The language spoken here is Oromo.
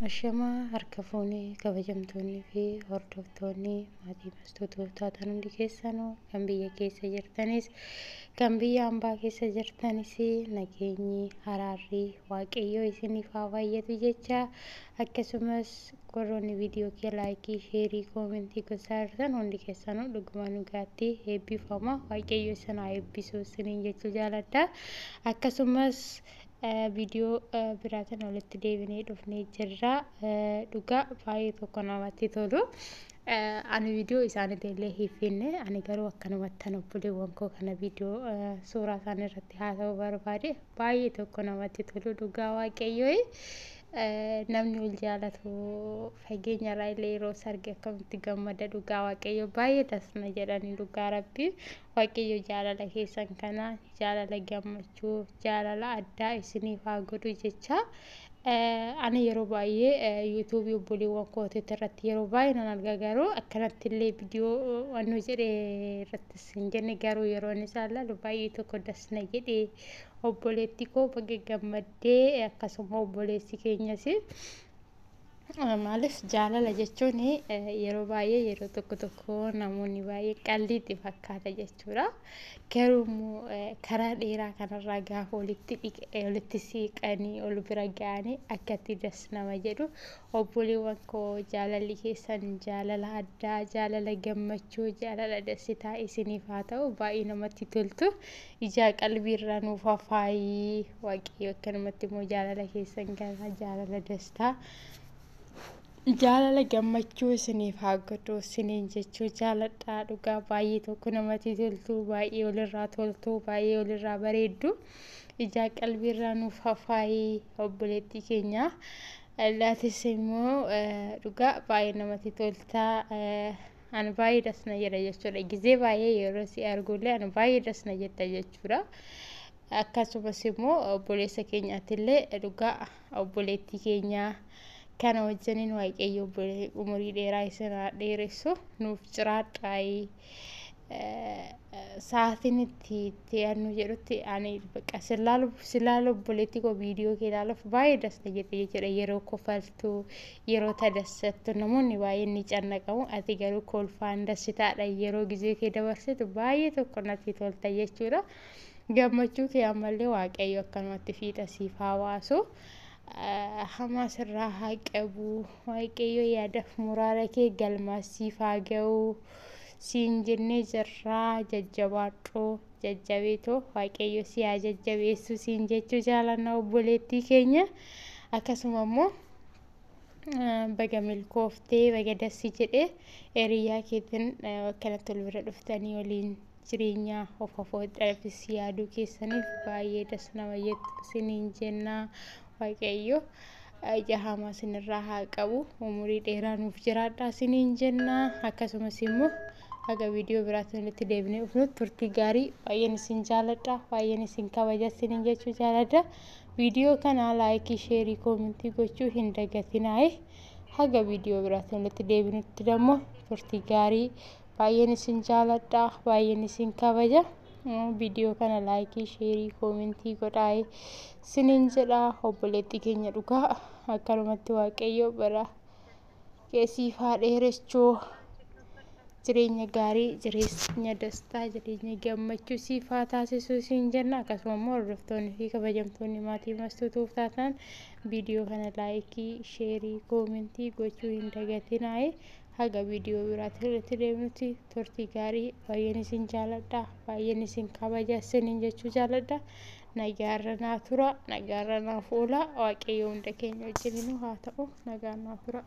Ashamaa harka fuunee kabajamtoonnii fi hordoftoonni maatii Mastuu taatan hundi keessanuu, kan biyya keessa jirtanis kan biyya hambaa keessa jirtanis, nageenyi araarri waaqayyoo isiniif haa baay'atu jecha. Akkasumas warroonni viidiyoo kee laayikii, sheerii, koomentii gochaa jirtan hundi keessanuu dhuguma dhugaatti eebbifama. Waaqayyo isin haa eebbisu isiniin jechuu jaaladha. Akkasumas viidiyoo biraatiin walitti deebinee dhufnee jirra. Dhugaa baay'ee tokko namatti tolu. Ani viidiyoo isaaniitti illee hin finne, ani garuu akkanumatti obboleewwan koo kana viidiyoo suuraa isaanii irratti haasa'uu barbaade. Baay'ee tokko namatti tolu dhugaa waaqayyoo. Namni wal jaalatu fageenya irraa illee yeroo sarge akkamitti gammada, dhugaa waaqayyo baay'ee dasna jedhanii. Dhugaa rabbi waaqayyo jaalala keessan kana jaalala gammachuu, jaalala addaa isiniif haa godhu jecha. Ani yeroo baay'ee yuutuubii obboleewwan kootiitti irratti yeroo baay'ee nan arga, garuu akkanatti illee viidiyoo wannoo jedhee irrattis hin jenne, garuu yeroo inni isaan ilaalu baay'ee tokko dasna jedhee. Obboleetti koo baga gammaddee, akkasuma obboleessi keenyas. Maaliif jaalala jechuun yeroo baay'ee yeroo tokko tokko namoonni baay'ee qalliitti fakkaata jechuudha. Garuu immoo karaa dheeraa kanarraa gaafa walitti siiqanii ol bira ga'anii akkatti das nama jedhu. Obboleewwan koo, jaalalli keessan jaalala addaa, jaalala gammachuu, jaalala dasitaa isiniif haa ta'u. Baay'ee namatti toltu. Ijaa qalbiirraa nuuf hafaayii. Waaqayyo akkanumatti immoo jaalala keessan kana jaalala dastaa, jaalala gammachuu isiniif haa godhu isiniin jechuu jaaladha. Dhugaa baay'ee tokko namatti toltu, baay'ee walirraa toltu, baay'ee walirraa bareeddu. Ijaa qalbiirraa nuuf hafaayii obboleettii keenya. Laatis immoo dhugaa baay'ee namatti toltaa. Ani baay'ee dasna jedha jechuudha. Gizee baay'ee yeroo si argullee ani baay'ee dasna jetta jechuudha. Akkasumas immoo obboleessa keenyaattillee, dhugaa obboleettii keenyaa kana wajjiniin waaqayyo umurii dheeraa isin haa dheeressu, nuuf jiraadhaa. Sa'aatiin itti yaadnu jedhutti ani bakka silaalu obboleettii koo viidiyoo kee ilaaluuf baay'ee dasta jette jechuudha. Yeroo kofaltu, yeroo tadassattu namoonni baay'een ni cannaqamu. Ati garuu kolfaan dassitaadha. Yeroo gizee kee dabarsitu baay'ee tokko natti tolta jechuudha. Gammachuu kee ammallee waaqayyo akkanumatti fiixa siif haa baasu. Hamaa sirraa haa qabu. Waaqayyo yaadaaf muraara kee galmaa siif haa ga'u. Siin jennee jirraa, jajjabaadhu, jajjabeetoo waaqayyo si haa jajjabeessu siin jechuu jaalanna obboleettii keenya. Akkasuma immoo baga milkooftee, baga dassi jedhee hiriyaa keetiin akkanatti ol bira dhuftanii waliin jireenya of afoodhaafis yaaduu keessaniif baay'ee das nama jettu isiniin jennaa. Waaqayyo ija hamaa isinirraa haa qabu, umurii dheeraa nuuf jiraadhaa isiniin jennaa. Akkasumas immoo haga viidiyoo biraatiin walitti deebinee dhufnutti turtii gaarii. Baay'een isin jaaladha, baay'een isin kabaja isiniin jechuu jaaladha. Viidiyoo kana laayikii, sheerii, koomentii gochuu hin dagatinaa. Haga viidiyoo biraatiin walitti deebinutti immoo turtii gaarii. Baay'een isin jaaladha, baay'een isin kabaja. Viidiyoo kana laayikii, sheerii, koomentii godhaa isiniin jedha. Obboleettii keenya, dhugaa akkanumatti waaqayyo bara keessiif haa dheeressuu, jireenya gaarii, jireenya dastaa, jireenya gammachuu siif haa taasisu siin jenna. Akkasuma immoo hordoftoonni fi kabajamtoonni maatii Mastuutuuf taatan viidiyoo kana laayikii, sheerii, koomentii gochuu hin dagatinaa. Haga viidiyoo biraatti walitti deemnutti turtii gaarii. Baay'een isin jaaladha, baay'een isin kabaja isiniin jechuu jaaladha. Nagaarra naa tura, nagaarra naaf oola. Waaqayyo hunda keenya wajjinuu haa ta'u. Nagaan naa tura.